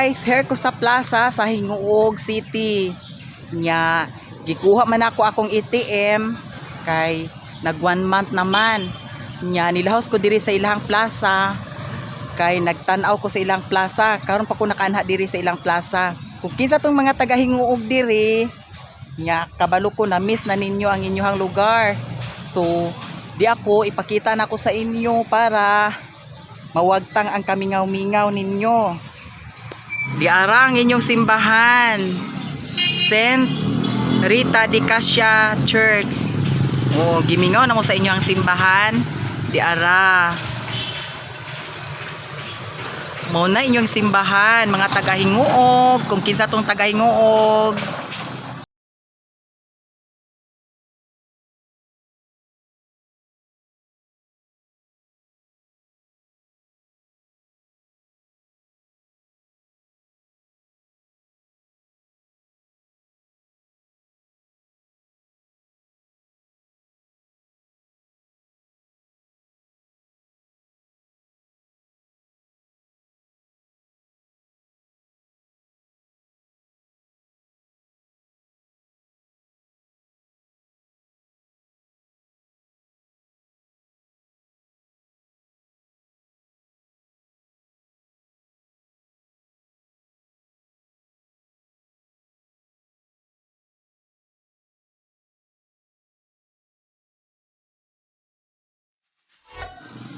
Guys, here ko sa plaza sa Gingoog City. Nya, gikuha man ako akong ATM kay nag 1 month naman. Nya, nilahos ko diri sa ilahang plaza kay nagtan-aw ko sa ilang plaza. Karon pa ko nakaanha diri sa ilang plaza. Kung kinsa tong mga taga Gingoog diri, nya kabalo ko na miss na ninyo ang inyong lugar. So, di ako ipakita na ko sa inyo para mawagtang ang kamingaw-mingaw ninyo. Di arang inyong simbahan. Saint Rita de Casia Church. Oh, gimingaw na mo sa inyo ang simbahan. Di ara. Mao na inyong simbahan, mga taga-Hinguog, kung kinsa tong taga-Hinguog.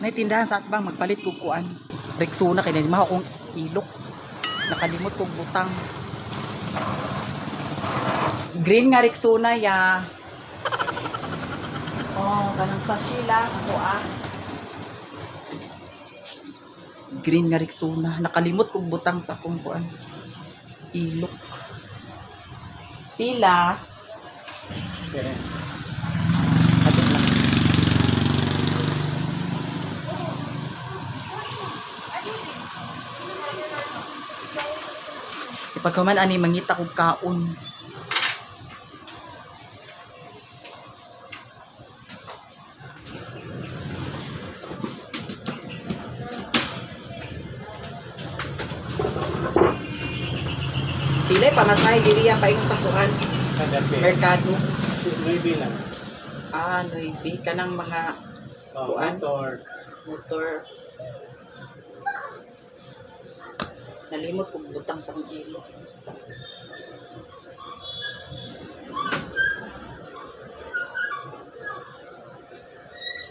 Nay tindahan sa atbang, magpalit kog kuan. Rexona kay nanimaho akong ilok. Nakalimot kog butang. Green nga Rexona ya. Oh, kanang sa Sheila ako ah. Green nga Rexona. Nakalimot kog butang sa akong kuan. Ilok. Pila. Kapit lang. Ipagkaman ani mangita kog kaon. Pila pamasahe diri ya paingon sa kuan? Merkado. Nuebe lang. Ah, nuebe kanang mga Oh, Kuan? motor. Motor. Nalimot kog butang sa akong ilo.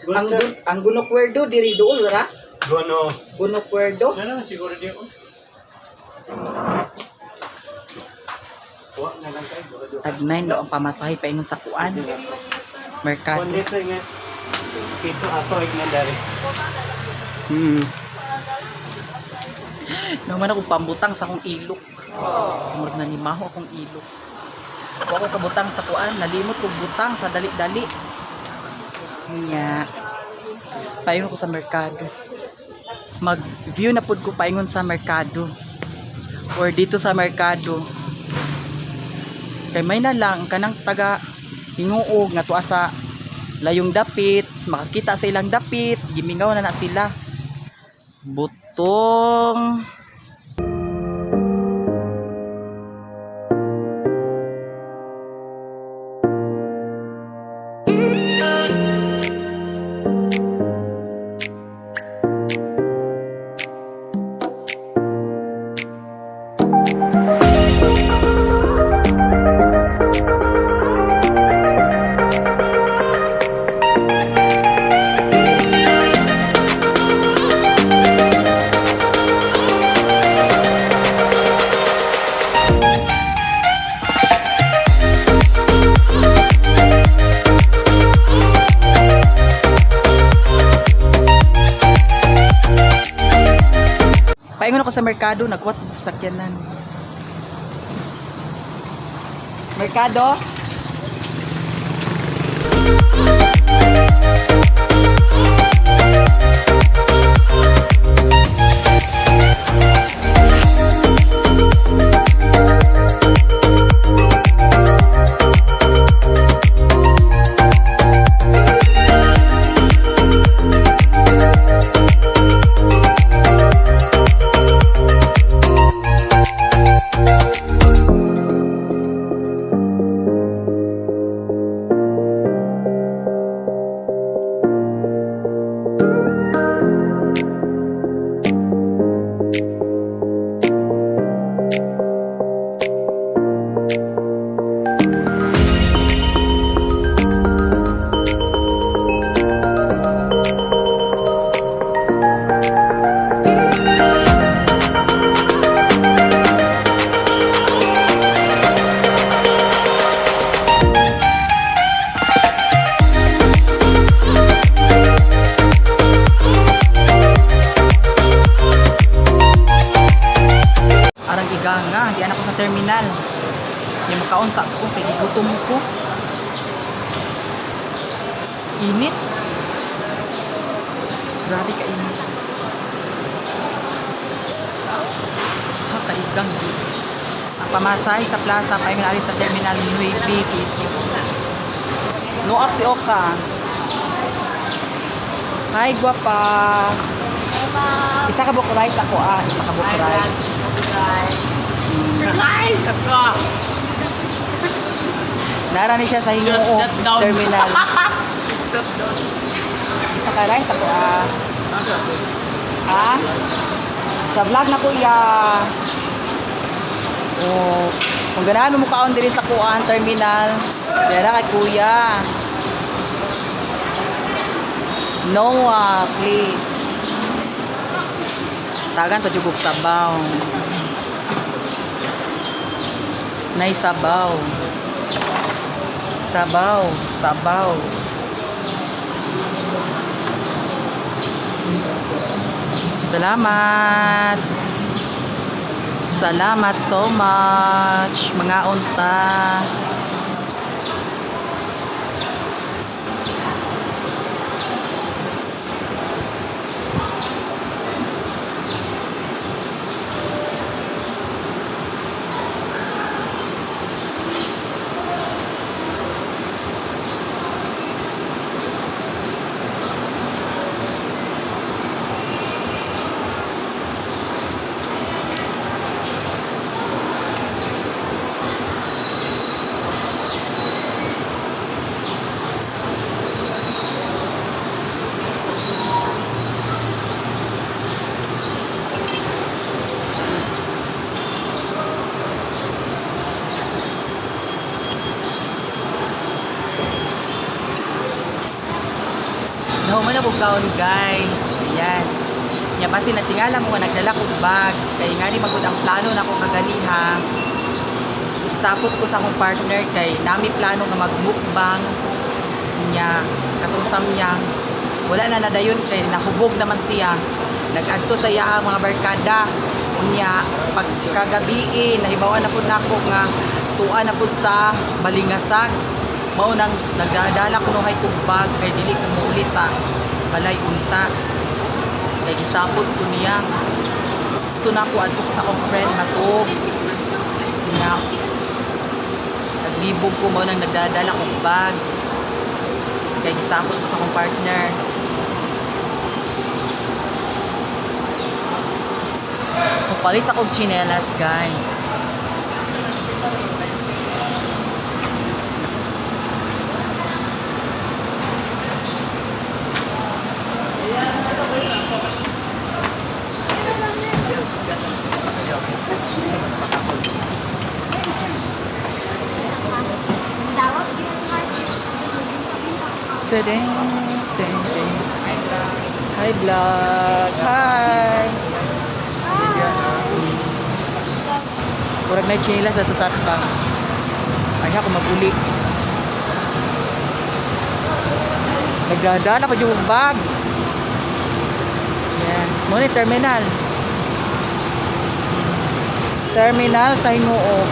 Good, Ang sir. ang Gunokwerdo diri duol ra. Gono. Gunokwerdo. Ano naman siguro di ako? Kuha na lang tayo. Tag 9 daw ang pamasahe paingon sa kuan. Merkado. 1 liter nga. Ito ako ay nandari. Naman ako pambutang sa akong ilok. Murag na nimaho akong ilok. Wa ko kabutang sa kuan, nalimot kog butang sa dali-dali. Nya. Paingon ko sa merkado. Mag-view na pud ko paingon sa merkado. Or dito sa merkado. Kay may na lang kanang taga Hinguog nga tuwa sa layong dapit, makakita sa ilang dapit, gimingaw na na sila. Butong. Paingon ako sa merkado, nagwat sa sakyanan. Merkado? sa ko kay gigutom ko. Init. Grabe ka init. Ha, kaigang jud. Ang pamasahe sa plaza paingon ari sa Terminal 9 pesos. Noak si Oka. Hi, guwapa. Isa ka buok rice ako ah. Isa ka buok rice. Ay! Ako! Nara ni siya sa Hinguo Shut down. Terminal. Isa ka rice ako ah. Ha? Sa vlog na kuya. Oh, kung ganahan mo kaon diri sa kuan terminal, dira kay kuya. Noah, please. Tagan pa jud og sabaw. Nay sabaw. Sabaw, sabaw. Salamat. Salamat so much, mga unta. Nahuman na kog kaon, guys. Ayan. Nya basin natingala mo nga nagdala kog bag kay ngani magud ang plano nako kaganiha. Isapot ko sa akong partner kay nami plano nga magmukbang nya katong samyang. Wala na nadayon kay nahubog naman siya. Nag-adto sa iya ang mga barkada. Unya pagkagabi nahibawan na pud nako nga tuwa na pud sa Balingasag. Mao nang nagdadala kunuhay kog bag kay dili ko muuli sa balay unta. Kay gisapot ko niya. Gusto na ako adto ko sa akong friend matug. Nya naglibog ko, mao nang nagdadala kog bag. Kay gisapot ko sa akong partner. Palit sa kog tsinelas, guys. Tadang, ding, ding. Hi vlog. Hi. Murag na tsinelas ato sa atbang. Ay ako maguli. Nagdadala pa yung bag. Yes. Mo ni terminal. Terminal sa Hinguog.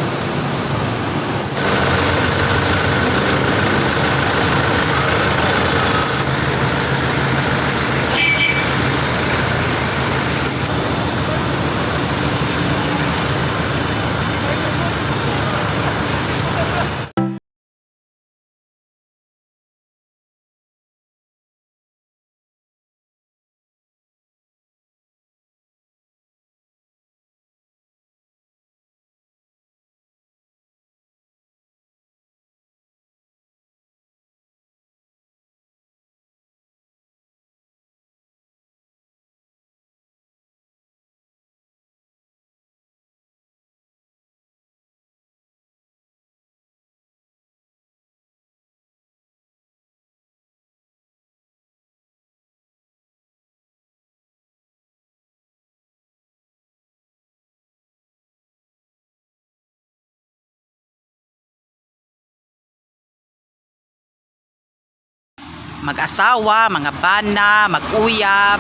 Mag-asawa, mga bana, mag-uyab.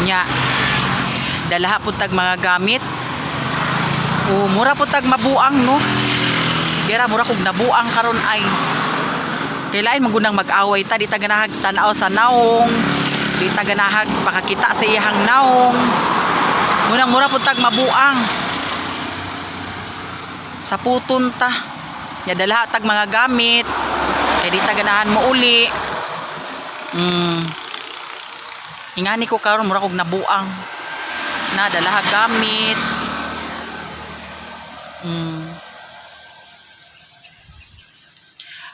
Nya. Dalaha pud tag mga gamit. O mura pud tag mabuang, no. Kira mura kog nabuang karon ay. Kay lain man gunang mag-away ta, di ta ganahag tan-aw sa naong, di ta ganahag pakakita sa iyahang naong. Munang mura pud tag mabuang. Sa puton ta. Nya dala tag mga gamit. Kay di ta ganahan mo uli. Ingani ko karon, mura kog nabuang. Na dala gamit.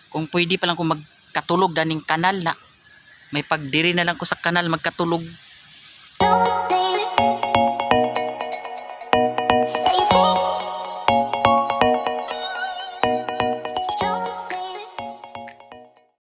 Kung pwede pa lang kung magkatulog daning kanal na. May pagdiri na lang ko sa kanal magkatulog.